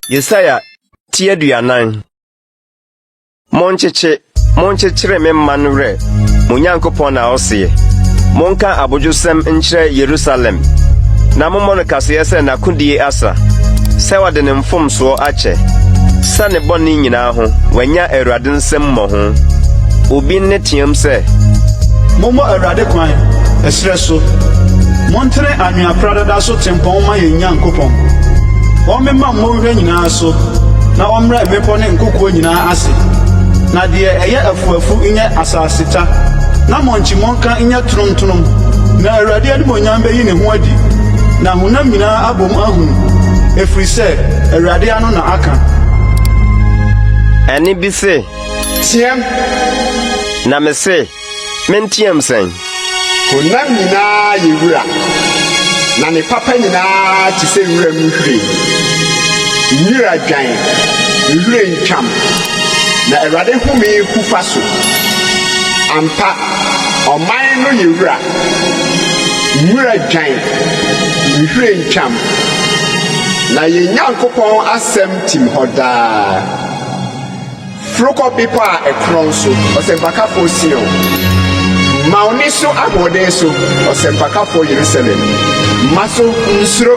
Yesaia ti 40. Monkyekye, monkyekyere me man werɛ, mo Nyankopɔn na ɔseɛ. Monka abodwosɛm nkyerɛ Yerusalem, na mommɔ no kaseɛ sɛ n'akodie asa, sɛ wɔde ne mfomsoɔ akyɛ, sɛ ne bɔne nyinaa ho wanya Awurade nsam mmɔho. Obi nne team sɛ. Mommɔ Awurade kwan, ɛserɛ so. Montene anwea pradada so tempɔn mma yɛn Nyankopɔn. Ɔmmema mmɔnhwa nyinaa so, na ɔmmrɛ mmepɔ ne nkokoɔ nyinaa ase. Na deɛ ɛyɛ afuafu nyɛ asaseta, na mmonkyimmɔnka nyɛ tonomtonom. Na Awurade animuonyam bɛyi ne ho adi, na honam nyinaa abom ahunu, ɛfiri sɛ Awurade ano na aka. Ɛnne bi se. Teɛm! Na mese, Menteɛm sɛn? Honam nyinaa yɛ wura, na ne papa nyinaa te sɛ wuram nhwiren. Nwura dwan, nhwiren twam, na Awurade home hu fa so. Ampa, ɔman no yɛ wura. Nwura dwan, nhwiren twam, na yɛn Nyankopɔn asɛm tim hɔ daa. Foro kɔ bepɔ a ɛkorɔn so, ɔsɛmpakafoɔ Sion. Ma wo nne so ahoɔden so, ɔsɛmpakafoɔ Yerusalem. Ma so, nsuro.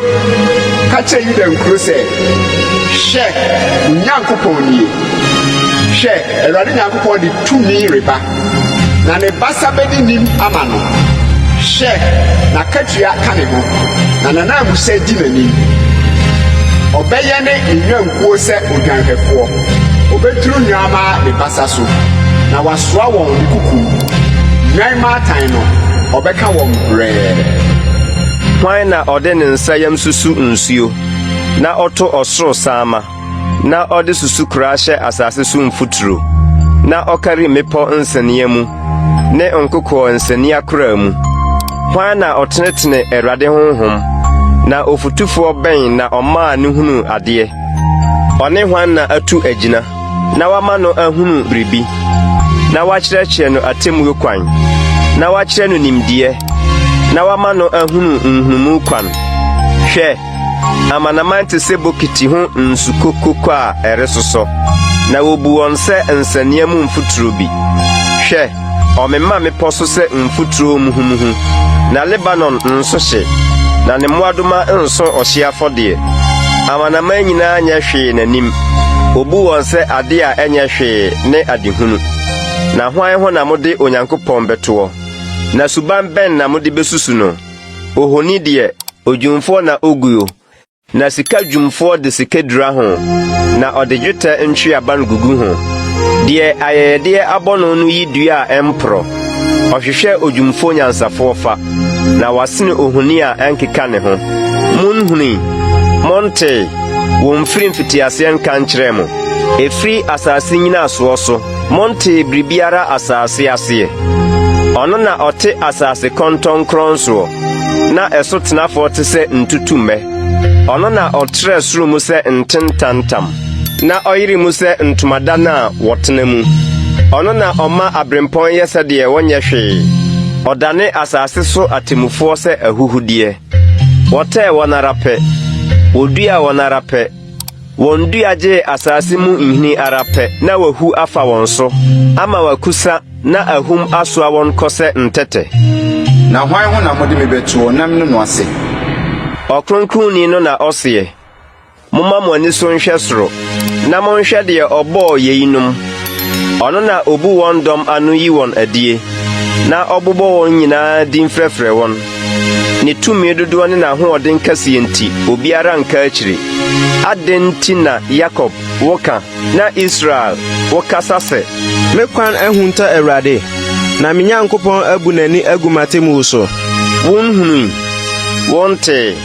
Ka kyerɛ Yuda nkuro sɛ, Hwɛ, mo Nyankopɔn nie! Hwɛ, Awurade Nyankopɔn de tumi reba. Na ne basa bɛdi nim ama no. Hwɛ, n'akatua ka ne ho, na n'ananmuhyɛ di n'anim. Ɔbɛyɛne ne nnwankuo sɛ odwanhwɛfoɔ, ɔbɛturu nnwammaa ne basa so, na wasoa wɔn ne kuku mu. Nnwan mmaatan no, ɔbɛka wɔn brɛɛ. Hwan na ɔde ne nsa yam susu nsuo, na ɔto ɔsoro saama? na ɔde susukoraa hyɛ asase so mfuturo, na ɔkari mmepɔ nsania mu ne nkokoɔ nsania koraa mu. Hwan na ɔtenetene Awurade honhom, na ofotufoɔ bɛn na ɔmaa no hunuu adeɛ? Ɔne hwan na atu agyina, na wama no ahunu biribi, na wakyerɛkyerɛ no atemmuo kwan, na wakyerɛ no nimdeɛ, na wama no ahunu nhunumu kwan? Hwɛ! Amanaman te sɛ bokiti ho nsu kokoko a ɛresosɔ, na wobu wɔn sɛ nsania mu mfuturo bi. Hwɛ, ɔmema mmepɔ so sɛ mfuturo muhumuhu, na Lebanon nso hye, na ne mmoadoma nso ɔhye afɔdeɛ. Amanaman nyinaa nyɛ hwee n'anim, obu wɔn sɛ ade a ɛnyɛ hwee ne adehunu. Na hwan ho na mode Onyankopɔn bɛtoɔ? Na suban bɛn na mode besusu no? Ohoni deɛ, odwumfoɔ na oguo, na sika dwumfoɔ de sika dura ho, na ɔde dwetɛ ntweaban gugu ho. Deɛ ayɛyɛdeɛ abɔ no no yi dua a ɛmporɔ. Ɔhwehwɛ odwumfoɔ nyansafoɔ fa, na wasene ohoni a ɛnkeka ne ho. Monhunui, montee, wɔmfiri mfitiaseɛ nka nkyerɛɛ mo, ɛfiri asase nnyinasoɔ so, Montee biribiara asase aseɛ? Ɔno na ɔte asase kɔntɔnkrɔn soɔ, na ɛso tenafoɔ te sɛ ntutummɛ. Ɔno na ɔtrɛɛ soro mu sɛ ntentantam, na ɔyere mu sɛ ntomadan a wɔtena mu. Ɔno na ɔma aberempɔn yɛ sɛdeɛ wɔnyɛ hwee, ɔdane asase so atemmufoɔ sɛ ahuhudeɛ. Wɔtɛɛ wɔn ara pɛ, wɔduaa wɔn ara pɛ, Wɔn dua gyee asase mu nhini ara pɛ na wahu afa wɔn so, ama wɔakusa na ahum asoa wɔn kɔ sɛ ntɛtɛ. Na hwan ho na mode me bɛtoɔ na mene no ase? Ɔkronkronni no na ɔseɛ, Momma mo ani so nhwɛ soro, na monhwɛ deɛ ɔbɔɔ yeinom. Ɔno na ɔbu wɔn dɔm ano yi wɔn adie, na ɔbobɔ wɔn nyinaa din frɛfrɛ wɔn. Ne tumi dodoɔ ne n'ahoɔden kɛseɛ nti, obiara nka akyire. Adɛn nti na Yakob, woka, na Israel, wokasa sɛ. Me kwan ahunta Awurade, na me Nyankopɔn abu n'ani agu m'atemmuo so? Wonhunui? Wontee?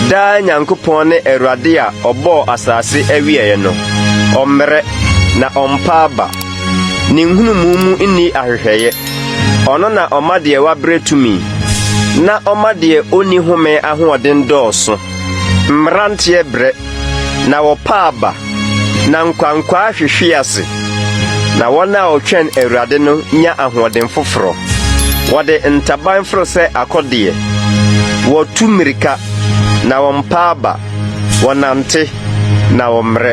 Daa Nyankopɔn ne Awurade a ɔbɔɔ asase awieeɛ no. Ɔmmrɛ, na ɔmpa aba. Ne nhunumu mu nni ahwehwɛeɛ. Ɔno na ɔma deɛ wabrɛ tumi, na ɔma deɛ ɔnni home ahoɔden dɔɔso. Mmeranteɛ brɛ, na wɔpa aba, na nkwankwaa hwehwe ase. Na wɔn a wɔtwɛn Awurade no nya ahoɔden foforɔ. Wɔde ntaban foro sɛ akɔdeɛ. Wɔtu mmirika, na wɔmpa aba. Wɔnante, na wɔmmrɛ.